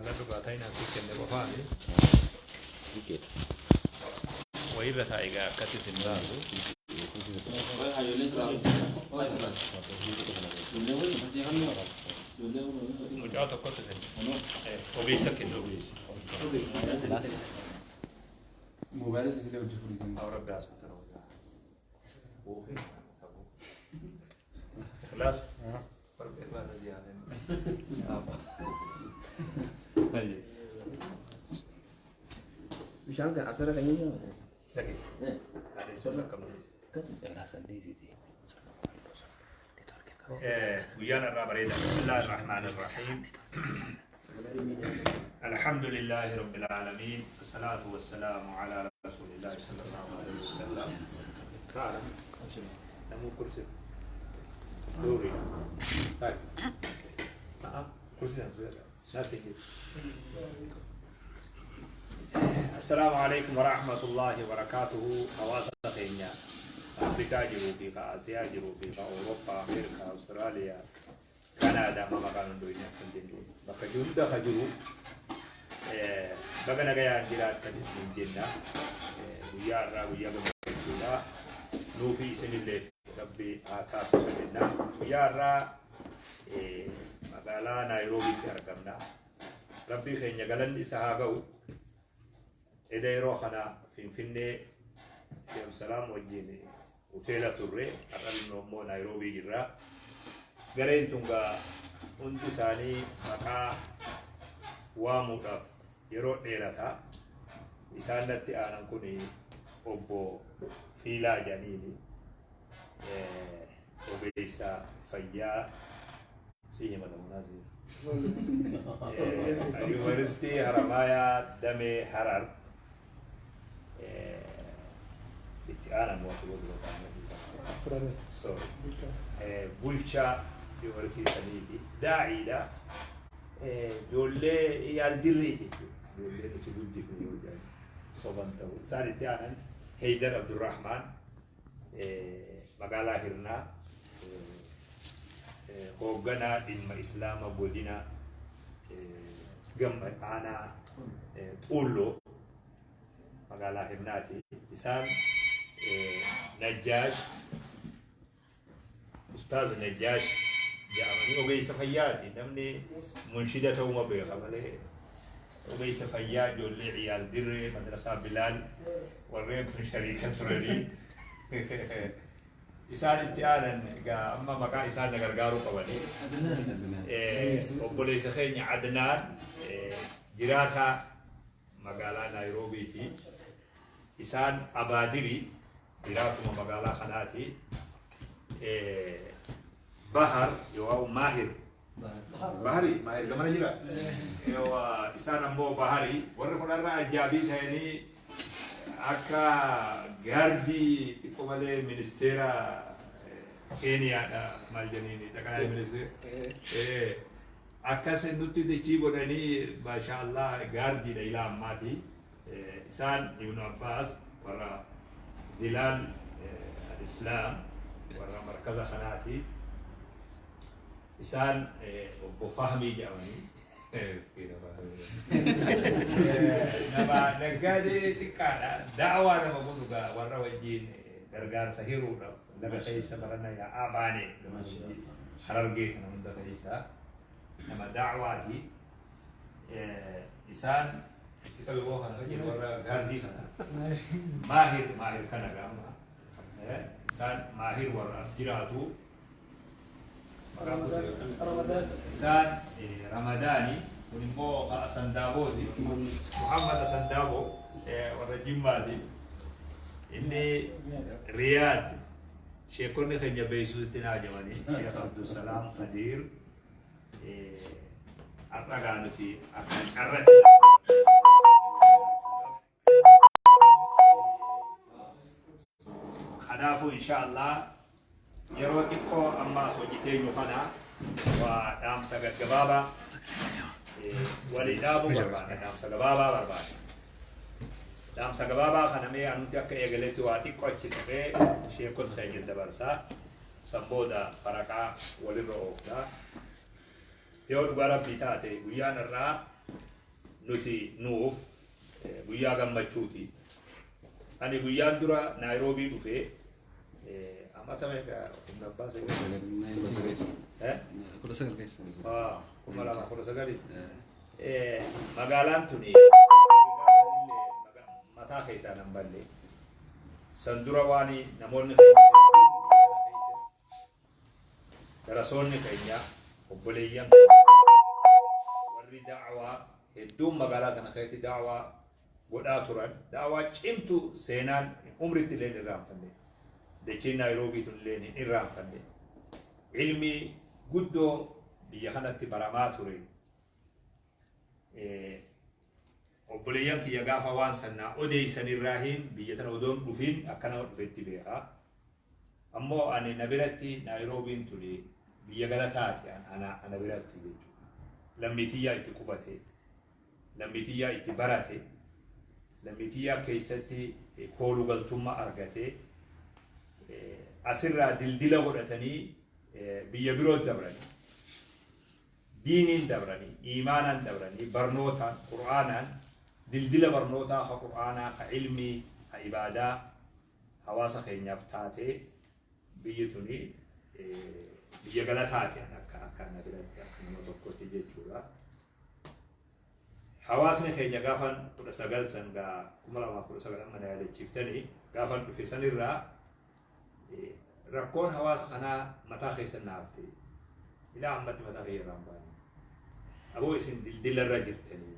Laalladhu gaataa inni asii kenne qofaani. Wayirra taa'i gaa akkatti isin laalu. Mucaa tokkotti kenne. Ogeessa kenne ogeessa. Moobaayilii sibiila hojii furii Awra gaasa ta'uu. Ikhlas. Barba ikhlasa jaalan. Bishaan kan asirra kan inni Dhaqi. Ani sun akkam Guyyaan irraa bareeda. Bismillaahi Rahmaani Rahiim. الحمد لله رب العالمين والصلاة والسلام على رسول الله صلى الله عليه وسلم. تعال نمو كرسي دوري. طيب نعم كرسي ناس يجي. السلام عليكم ورحمة الله وبركاته. حواس كينيا أفريقيا جرو في آسيا جرو في أوروبا أمريكا أستراليا كندا ما مكان الدنيا كنتين bakka hunda ka jiru baga nagayaan jiraattan isiniin jenna. Guyyaa irraa guyyaa gammachuudha nuufi isinillee rabbi haa taasisu jenna. Guyyaa irraa magaalaa Naayiroobiitti argamna. Rabbii keenya galanni isa haa ga'u. Eda yeroo kana Finfinnee Salaam wajjin hoteela turre, har'a immoo Naayiroobii jirra. Gareen tun gaa hundi isaanii maqaa waamuudhaaf yeroo dheerata. Isaan natti aanan kun obbo Fiilaa Janiini, ogeessa fayyaa si himatamu naasi. Yuunivarsiitii Haramaayaa Damee Harar itti aanan wasu godhu. Sorry. Bulchaa yuunivarsiitii saniiti. Daa'iidha. Ijoollee yaaldirree jechuudha. Ijoollee nuti guddifne yoo jedhan soban ta'u. Isaan itti aanan Heydar Abdurrahmaan magaalaa Hirnaa hoogganaa dhimma Islaama godina gamma aanaa Xuulloo magaalaa Hirnaati. Isaan Najjaash, Ustaaz Najjaash jedhamanii ogeessa fayyaati. Namni munshida ta'uu beeka malee ogeessa fayyaa ijoollee ciyaal dirree madrasaa Bilaal warreen kun shariika turanii. Isaan itti aanan egaa amma maqaa isaan na gargaaruu qabanii. Obboleessa keenya Adnaan jiraataa magaalaa Naayiroobiiti. Isaan Abaadiri jiraatuma magaalaa kanaati. Bahar yookaan Maahir. Bahari, Maahir gamana jira. Isaan ammoo Bahari warri kun irraa ajaabii ta'anii akka gaardii xiqqoo malee ministeera Keeniyaadha maal jedhaniini xaqalaa ministeera. Akkas nutti dachii godhanii maasha Allah gaardiidha ilaa ammaati. Isaan Ibnu Abbaas warra Bilaal al-Islaam warra markaza kanaati. Isaan obbo Fahmii jedhamanii. Miskiina Fahmii. Nama naggaadee xiqqaadha. Da'awaa nama godhu gaa warra wajjin gargaarsa hiruudhaaf laga keessa barana yaa'aa baane Harargee kana hunda keessa nama da'awaati. Isaan itti qabe boo kana kan warra gaardii kana. Maahir Maahir kana gaama. Isaan Maahir warra as jiraatu. Isaan Ramadaani kun immoo Asandaabooti. Muhammad Asandaaboo warra Jimmaati. Inni Riyaad sheekonni keenya beeksisuutti naajamanii Sheekh Abdusalaam Khadiir har'a gaa nuti akka carratti kanaafuu insha Allah yeroo xiqqoo amma as hojii teenyu kana waa dhaamsa gaggabaabaa walii dhaabuu barbaada. Dhaamsa gabaabaa barbaada. Dhaamsa gabaabaa kana mee anuti akka eegaletti waa xiqqoo achi tuqee sheekota keenya dabarsaa. San booda faraqaa walirra oofnaa. Yoo dhugaa rabbii taate guyyaan irraa Nuti nuuf guyyaa gammachuuti. Ani guyyaan dura Naayiroobii dhufee amata meeqa humna abbaa seera? 19 keessa. 2019. Magaalaan tuni mataa keessaa nan balle. San dura waan namoonni keenya darasoonni keenya obboleeyyan keenya warri da'awaa hedduun magaalaa tana keessatti da'awaa godhaa turan, da'awaa cimtu seenaan umritti illee hin irraanfanne, dachiin Naayiroobii tun illee hin irraanfanne, ilmi guddoo biyya kanatti baramaa ture. Obboleeyyan kiyya gaafa waan sannaa odeeysan irraahiin biyya tana odoon dhufin akka nama dhufetti beeka. Ammoo ani na biratti Naayiroobiin tuni biyya galataati ana biratti jechuudha. Lammiitiyyaa itti qubate, lammiitiyyaa itti barate, lammiitiyyaa keessatti kooluu galtummaa argate, asirraa dildila godhatanii biyya biroo dabranii, diiniin dabranii, iimaanaan dabranii, barnootaan, qur'aanaan, dildila barnootaa ka qur'aanaa, ka ilmii, ka ibaadaa hawaasa keenyaaf taatee biyyi tuni biyya galataati akka ana biratti akka nama tokkotti jechuudha. Hawaasni keenya gaafan 19 sangaa 2019 amma na yaadachiiftanii gaafan dhufe sanirraa rakkoon hawaasa kanaa mataa keessa na hafte. Ilaa ammatti mataa kiyya irraa hin baane. Aboo isin dildila irra jirtanii.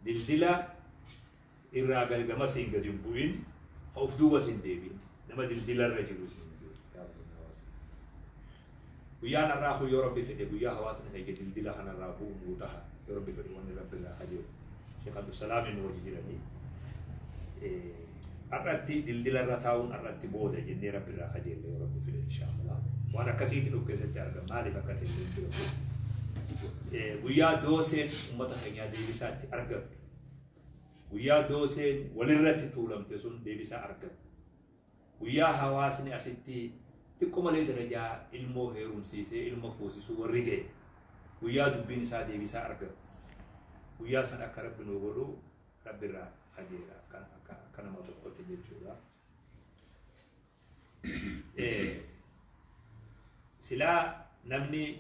Dildila irraa gamas hin gadi hin bu'in, of duubas hin deebi'in. Nama dildila irra jiru isin jiru gaafa sin hawaasa. Guyyaan har'aa kun yoo Rabbi fedhe guyyaa hawaasni keenya dildila kanarraa bu'u nuu taha. Yoo Rabbi fedhe wanni Rabbi irraa kajeelu. Sheekh Abdusalaamiin nu wajji jiranii. Har'atti dildila irra taa'uun har'atti booda jennee Rabbi irraa kajeelle yoo Rabbi fedhe inshaallah. Waan akkasiitiin of keessatti argama. Maaliif akka ta'e hin beeku. Guyyaa dooseen uummata keenyaa deebisaa itti argattu. Guyyaa dooseen walirratti tuulamte sun deebisaa argattu. Guyyaa hawaasni asitti xiqqoo malee darajaa ilmoo heerumsiisee ilma fuusisuu warri ga'e. Guyyaa dubbiin isaa deebisaa argatu. Guyyaa san akka Rabbi nuu godhu Rabbi irraa kajeela akka nama tokkotti jechuudha. Silaa namni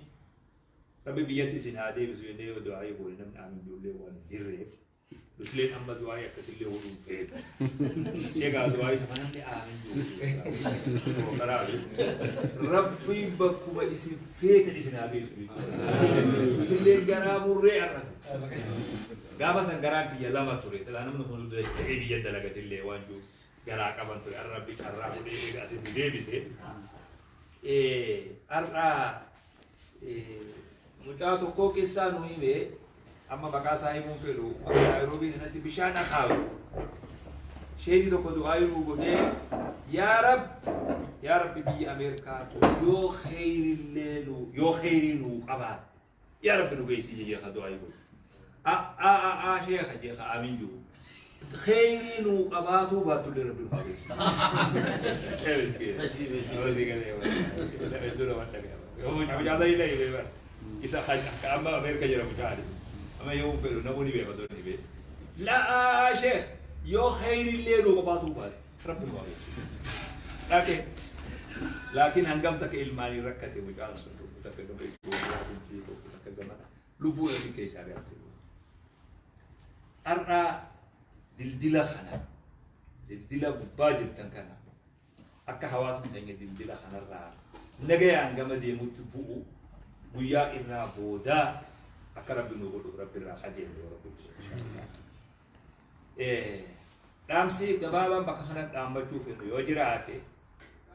Rabbi biyyatti isin haa deebisu jennee yoo du'aayii goone namni aamin ijoollee waan hin jirreef nutileen amma du'aayii akkasillee godhuu hin feetu. Egaa du'aayii tama namni aamin jiru. Kanaaf Rabbiin bakkuma isin feetan isin haa geessu jechuudha. Nutilleen garaa murree har'atu. Gaafa san garaan kiyya lama ture. Silaa namni kun dacha'ee biyya dalagatillee waan jiru garaa qaban ture. Har'a Rabbi carraa godhee egaa isin nu deebise. Har'a mucaa tokkoo qissaa nu hime, amma maqaa isaa himuun fedhu, warra Naayiroobii sanatti bishaan akaawe. Sheekni tokko du'aa himuu godhee, yaa Rab, yaa Rabbi, biyya Ameerikaa tun yoo kheyrillee nu yoo kheyrii nuu qabaatte yaa Rabbi nu geessii jee ka du'aa godhe. A a a a sheeka jee ka aamin jiru. Kheyrii nuu qabaatuu baattullee Rabbi nu haa geessu. Ee miskiina. Hedduu nama dhaga'ama. Mucaa illee himee bara. Isa akka amma Ameerika jira mucaani. Amma yoo fedhu namoonni beeka doon himee. Laa sheek, yoo kheyrillee nuu qabaatuu baate Rabbi nu haa geessu. Dhaqe. Laakiin hangam takka ilmaanii rakkate mucaan sun, lubbuu takka gama Itoophiyaatiin fiigu, takka gama lubbuu isii keessaa galte. Har'a dildila kana, dildila gubbaa jirtan kana, akka hawaasni keenya dildila kanarraa nagayaan gama deemutti bu'u guyyaa irraa boodaa akka Rabbi nu godhuuf Rabbi irraa kajeelle yoo Rabbi nu godhe. Dhaamsi gabaabaan bakka kana dhaammachuu fedhu yoo jiraate,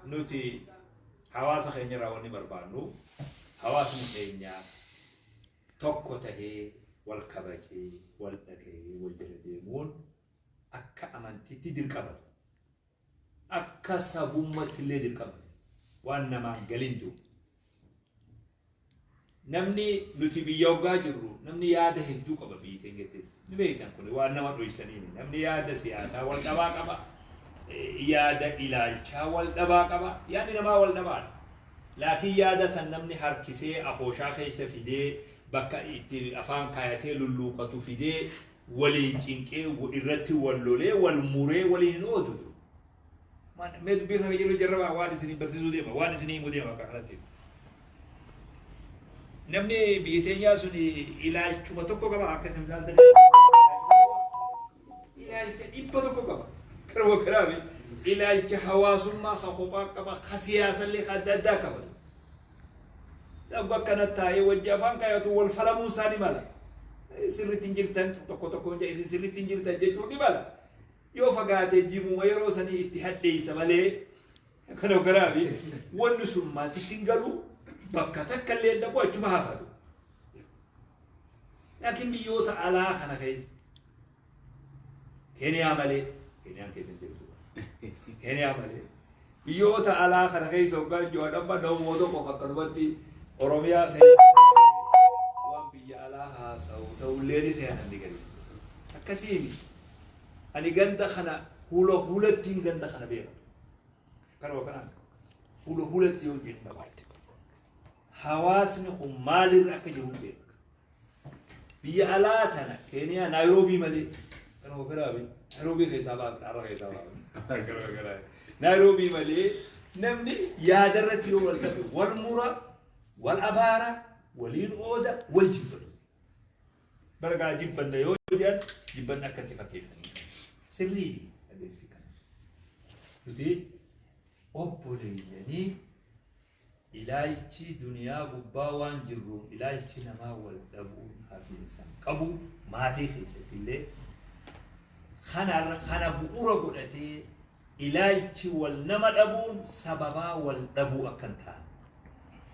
nuti hawaasa keenya irraa wanni barbaannu hawaasni keenya tokko tahee, wal kabajee, wal dhagahee, wal jala deemuun akka amantiitti dirqama. Akka sabummatti illee dirqama. Waan namaan galin jiru. Namni nuti biyya hoggaa jirru namni yaada hedduu qaba biyyi keenyattis. Ni beektan, kun waan nama dhoysaniini. Namni yaada siyaasaa wal dhabaa qaba. Yaada ilaalchaa wal dhabaa qaba. Yaadni namaa wal dhabaadha. Laakiin yaada san namni harkisee afooshaa keessa fidee Bakka itti afaan kaayatee lulluuqatu fidee waliin cinqee irratti wal lolee wal muree waliin hin oodu. Mee dubbii kana jiru jarrabaa waan isinii barsiisuu deema, waan isinii himuu deema akka kanatti. Namni biyya teenyaa sun ilaalchuma tokko qaba akka isin ilaaltan. Ilaalcha 100 qaba. Karuma kanaafi ilaalcha hawaasummaa ka kophaa qaba, ka siyaasallee ka adda addaa qaba. Dabba akkana taa'ee wajji afaan kaayatu wal falamuun isaa ni mala. Sirriitti hin jirtan tokko tokko isin sirriitti hin jirtan jechuun ni mala. Yoo fagaate jibuma yeroo sanii itti hadheessa malee kana kanaafi wanni sun maatitti hin galu, bakka takka illee hin dhaqu, achuma hafatu. Laakiin biyyoota alaa kana keessa, Keeniyaa malee, Keeniyaan keessa hin jirtu. Keeniyaa malee biyyoota alaa kana keessa hoggaa jiru amma namoota tokko akkanumatti Oromiyaa keessa waan biyya alaa haasa'u ta'ullee ni seena namni gadi. Akkasiimi. Ani ganda kana hula hulattiin ganda kana beeka. Kanuma kanaan hula hulatti yoo jennu hawaasni kun maalirra akka jiru beeka. Biyya alaa tana Keeniyaa Naayiroobii malee, kanuma kanaafi Naayiroobii keessaa baafna, har'a keessaa baafna. Kanuma kanaafi Naayiroobii malee namni yaadarratti yoo wal dhabe wal mura, wal abaara, waliin ooda, wal jibbatu. Bargaa jibbanna yoo jedhan jibbanna akkatti fakkeessanii sirrii adeemsi kana. Nuti obboleeyyanii ilaalchi duniyaa gubbaa waan jirruun ilaalchi namaa wal dhabuun hafiinsan qabu. Maatii keessatti illee kana bu'uura godhatee ilaalchi wal nama dhabuun sababaa wal dhabuu akka hin taane,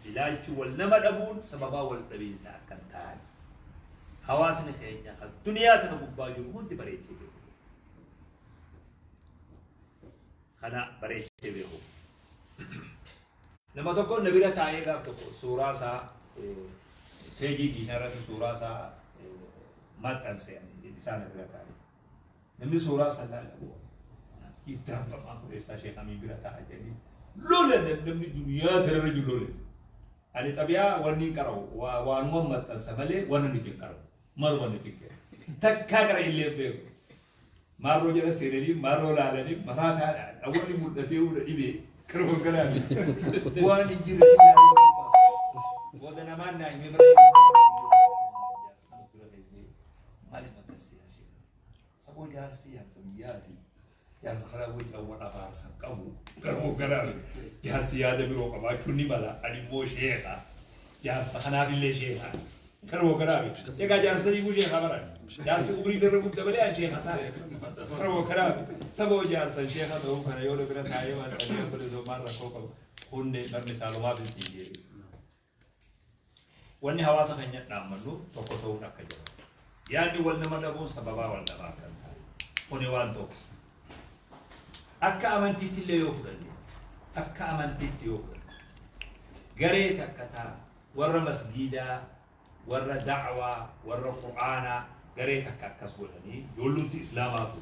ilaalchi wal nama dhabuun sababaa wal dhabiinsa akka hin taane, hawaasni keenya kan duniyaa tana gubbaa jiru hundi bareechee beeku. Kana bareechee beeku. Nama tokko na bira taa'ee gaaf tokko suuraa isaa peejii tiinaa irratti suuraa isaa maxxanse, isaa na bira taa'ee. Namni suuraa isaa ilaalu darbamaa kureessaa Sheekh Amiin bira taa'a jedhanii lola, namni duniyaa tanarra jiru lole. Ani xabiyaa wanni hin qara'u, waanuma maxxansa malee wanni nuti hin qara'u. Maluma nuti hin qara'u. Takkaa qara illee beeku. Maarroo jala seenanii maarroo laalanii maraataadha. Wanni mul'atee hunda dhibee. Karuma kanaan waan hin jirre. Booda namaan naa himee bara maaliif maxxansite yaa sheekh? Saboo jaarsi jaarsa biyyaati. Jaarsa karaa wajji awwal abaarsa qabu. Garuu kanaan jaarsi yaada biroo qabaachuun ni mala. Ani immoo sheekha. Jaarsa kanaaf illee sheekha. Karuma kanaan egaa jaarsa hiikuu sheekha baran. Jaarsi umrii irra guddaa malee an sheekha isaa. Karuma kanaan saboo jaarsa sheekha ta'uu kana yoo bira taa'ee waan ta'eef bilisummaan rakkoo qabu. Kunne barni saalumaaf hin jedhe. Wanni hawaasa keenya dhaammannu tokko ta'uun akka jiru. Yaadni wal nama dhabuun sababaa wal dhabaa akka hin taane. Kuni waan tokko. Akka amantiitti illee yoo fudhanne, akka amantiitti yoo fudhanne, garee takka ta'a warra masgiidaa, warra da'waa, warra qur'aanaa garee takka akkas godhanii ijoollumti islaamaatu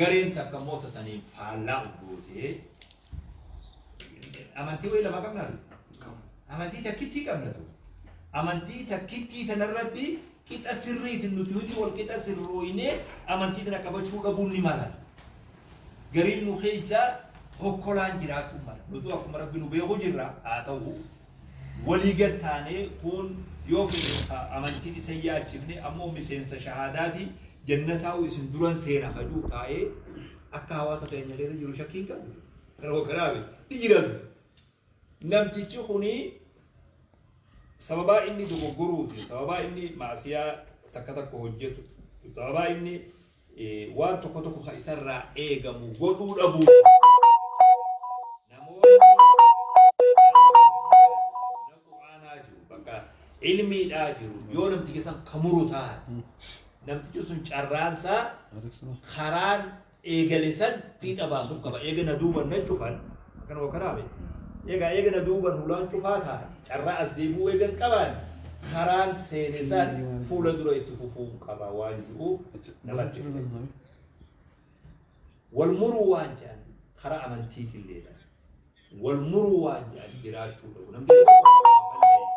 gareen takka immoo tasaniin faallaa uf gootee amantii wayii lama qabnaa nuti. Amantii takkittii qabna tu. Amantii takkittii tanarratti qixa sirriitiin nuti hundi wal qixa sirrooynee amantii tana qabachuu dhabuun ni mala. Gariin nu keessa hokkolaan jiraachuu mala. Nutu akkuma Rabbi nu beeku jirra haa ta'u. Walii gad taanee kun yoo fedhe amantiin isa yaachifne ammoo miseensa shahaadaati jannataa'u isin duran seena hajuu taa'ee akka hawaasa keenya keessa jiru shakkii hin qabu. Kana kanaafi ni jiratu. Namtichi kuni sababaa inni dogoggoruuti, sababaa inni maasiyaa takka takka hojjetu, sababaa inni waan tokko tokko ka isarraa eegamu godhuu dhabuuti. Namoonni Qur'aanaa jiru, bakka ilmiidhaa jiru, yoo namtichi san kamuru taate, namtichi sun carraansaa karaan eegale san fiixa baasuuf qaba. Eega na duuban nan cufan, akkanuma kanaame. Egaa eega na duuban hulaan cufaa taate, carraa as deebi'uu eegan qabaan, karaan seene san fuula dura itti fufuu qaba waan jiru namatti fide. Wal muruu waan jedhan karaa amantiitilleedha. Wal muruu waan jedhan jiraachuu dhabu. Namni tokko waa balleesse.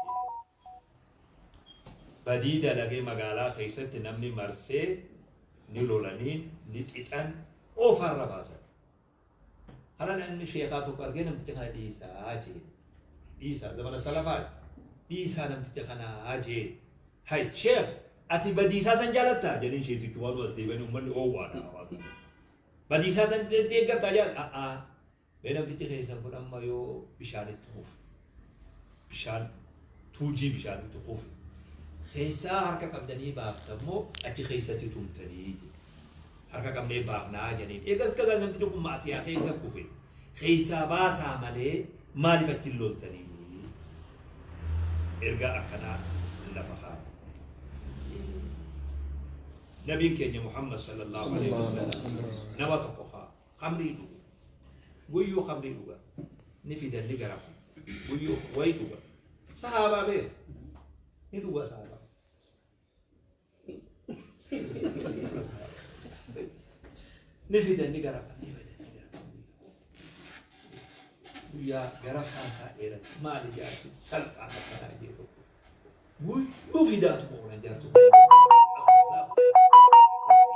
Badii dalagee magaalaa keessatti namni marsee ni lolanii ni xixan ofarra baasan. Kana namni sheekaa tokko argee namticha kana dhiisaa jeen. Dhiisaa zamana salafaa dhiisaa namticha kanaa jeen. Hay sheekh ati badiisaa san jaalattaa jedheen sheetichi waan as deebanii uummanni oowwaadha hawaasa. Badiisaa san deeggartaa jaal a'aa. Mee namtichi keessan kun amma yoo bishaanitti kufe bishaan tuujii bishaanitti kufe keessaa harka qabdanii baaftan moo achi keessatti tumtanii jedhe. Harka qabnee baafnaa jedhaniin. Eegas gaza namtichi kun maasiyaa keessa kufe keessaa baasaa malee maaliif achi hin loltanii? Ergaa akkanaa lafa kaa'e. Nabiin keenya Muhammad sallallahu alaihi wasallam nama tokko kaa khamrii dhugu guyyuu khamrii dhuga ni fidan ni garafa guyyuu wayi dhuga sahaabaa beek ni dhuga sahaabaa ni fidan ni garafa ni fidan ni garafa guyyaa garafaa isaa dheerate maali jaarsi salphaan akkanaa jee tokko guyyuu fidaatu oolan jaartu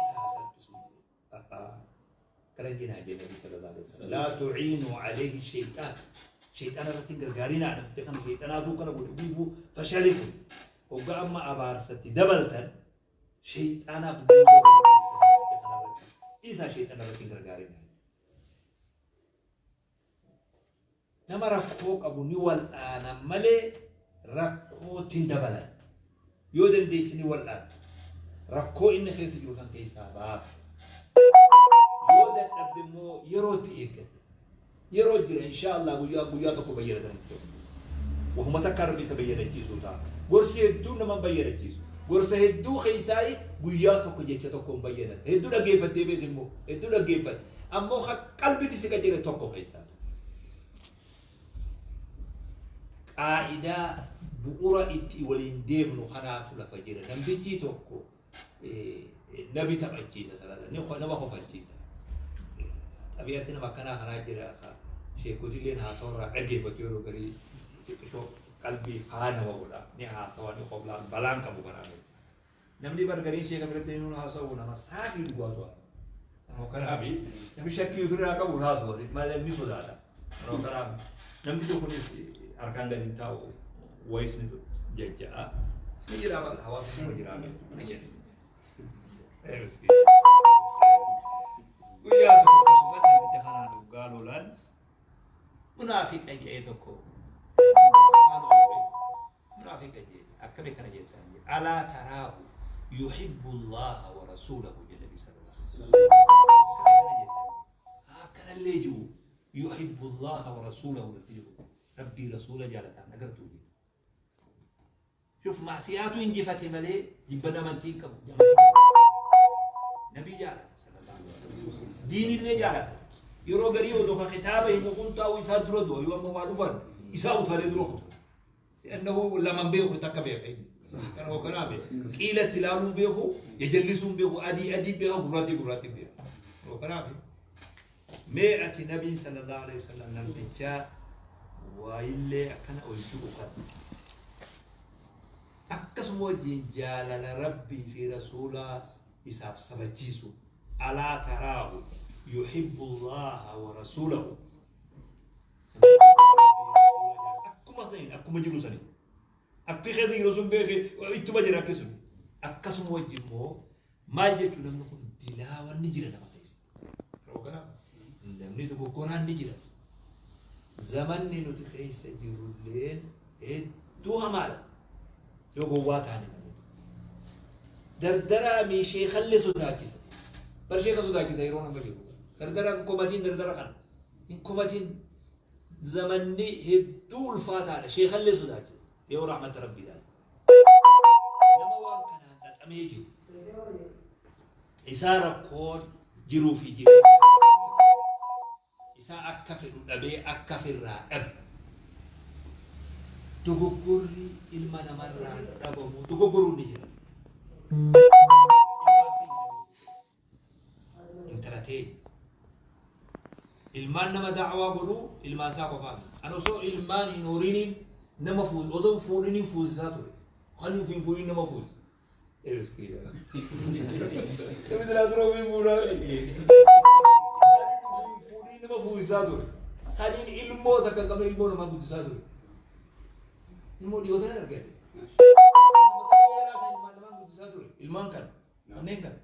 isaa salphisu karan jenaa jee nabi sallallahu alaihi wasallam laa tu'iinu alayhi shaytaan shaytaan irratti hin gargaarinaa namticha kana shayxanaatu kana godhe guyyuu fashali kun hoggaa amma abaarsatti dabaltan shayxaanaaf guutuu isaa shayxaana irratti hin gargaarinaa. Nama rakkoo qabu ni wal'aanan malee rakkootti hin dabalan. Yoo dandeessi ni wal'aanta. Rakkoo inni keessa jiru kan keessaa baafa. Yoo dadhabde immoo yerootti eeggatta. Yeroo jira insha Allah guyyaa guyyaa tokko bayyadatan. Wahuma takka rabbi isa bayyadachiisu ta'a. Gorsi hedduu nama bayyadachiisu. Gorsa hedduu keessaa guyyaa tokko jecha tokko hin bayyadatte. Hedduu dhaggeeffattee beekti immoo hedduu dhaggeeffatte. Ammoo qalbitti si qajeele tokko keessaa. Qaa'idaa bu'ura itti waliin deemnu kanaatu lafa jira. Namtichi tokko nabi taphachiisa salata nama kofalchiisa. Xabiyaatti nama akkanaa kanaa jira. Sheekotilleen haasawa irraa dhaggeeffatu yeroo garii xiqqishoo qalbii faana godha. Ni haasawa ni qoblaan balaan qabu kanaa. Namni bargariin sheeka biratti ni haasawu nama saafii dhugaatu haasa'u. Kanoo kanaafi namni shakkii ofirraa qabu haasawu malee ni sodaata. Kanoo kanaaf namni tokkonis harkaan gadi hin taa'u wayis ni jajja'a. Ni jira bara hawaasa kuma jira ni jedhe. Guyyaa tokko akkasumas namticha kanaan dhugaa lolaan munaafiqa jedhee tokko munaafiqa jedhe akkami kana jettaan jedhe alaa taraahu yuhibbu Allaha wa rasuulahu jedhe nabi sallallahu alaihi wasallam. Akkanallee jiru yuhibbu Allaha wa rasuulahu natti jiru rabbii rasuula jaalataan agartuu jedhe. Shuf maasiyaatu injifate malee jibban amantii hin qabu. Nabii jaalata sallallahu alaihi wasallam. Diinillee jaalata. Yeroo garii odoo ka kitaaba himu kun taa'u isaa dura du'a yoo amma waa dhufan isaa utaalee dura kuta. Annahu laman beeku takka beeka inni. Kana hogganaa beeka. Qiilatti ilaaluun beeku, jajallisuun beeku, adii adii beeka, gurraattii gurraattii beeka. Hogganaa beeka. Mee ati nabiin sallallahu alaihi wasallam namtichaa waayillee akkana ol jiru kana. Akkasuma wajjin jaalala rabbii fi rasuulaa isaaf sabachiisu. Alaa taraahu yuhibbu Allaha wa rasuulahu. Akkuma saniin akkuma jiru saniin. Akki keessa jiru sun beeke ittuma jira akki sun. Akkasuma wajjin immoo maal jechuun namni kun dilaawan ni jira nama keessa. Yeroo kana namni dogoggoraan ni jira. Zamanni nuti keessa jirulleen hedduu hamaadha. Yoo gowwaa taane malee. Dardaraa mi sheekallee sodaachisa. Bar sheeka sodaachisa yeroo nama jiru. Dardara hin komatiin dardara kana. Hin komatiin zamanni hedduu ulfaataadha. Sheekallee sodaachisa. Yoo rahmata rabbii ilaale. Nama waan kanaan xaxamee jiru. Isaa rakkoon jiruu fi jireenya isaa akka fedhu dhabee akka firraa dhabe. Dogoggorri ilma namarraa dhabamu dogoggoruun ni jira. Intala teenya. Ilmaan nama da'awaa godhuu ilmaan isaa qofaa miti. Ani osoo ilmaan hin horiniin nama fuudhu osoo hin fuudhiniin fuusisaa ture. Kan ofiin fuudhin nama fuuti. Eebiskiidha. Namni silaa dura ofiin fuudhaa. Fuudhii nama fuusisaa ture. Kaniin ilmoo takka hin qabne ilmoo namaa guddisaa ture. Ilmoo dhiyoo tana argate. Namoota dheeraa san ilmaan namaa guddisaa ture. Ilmaan kana. Kanneen kana.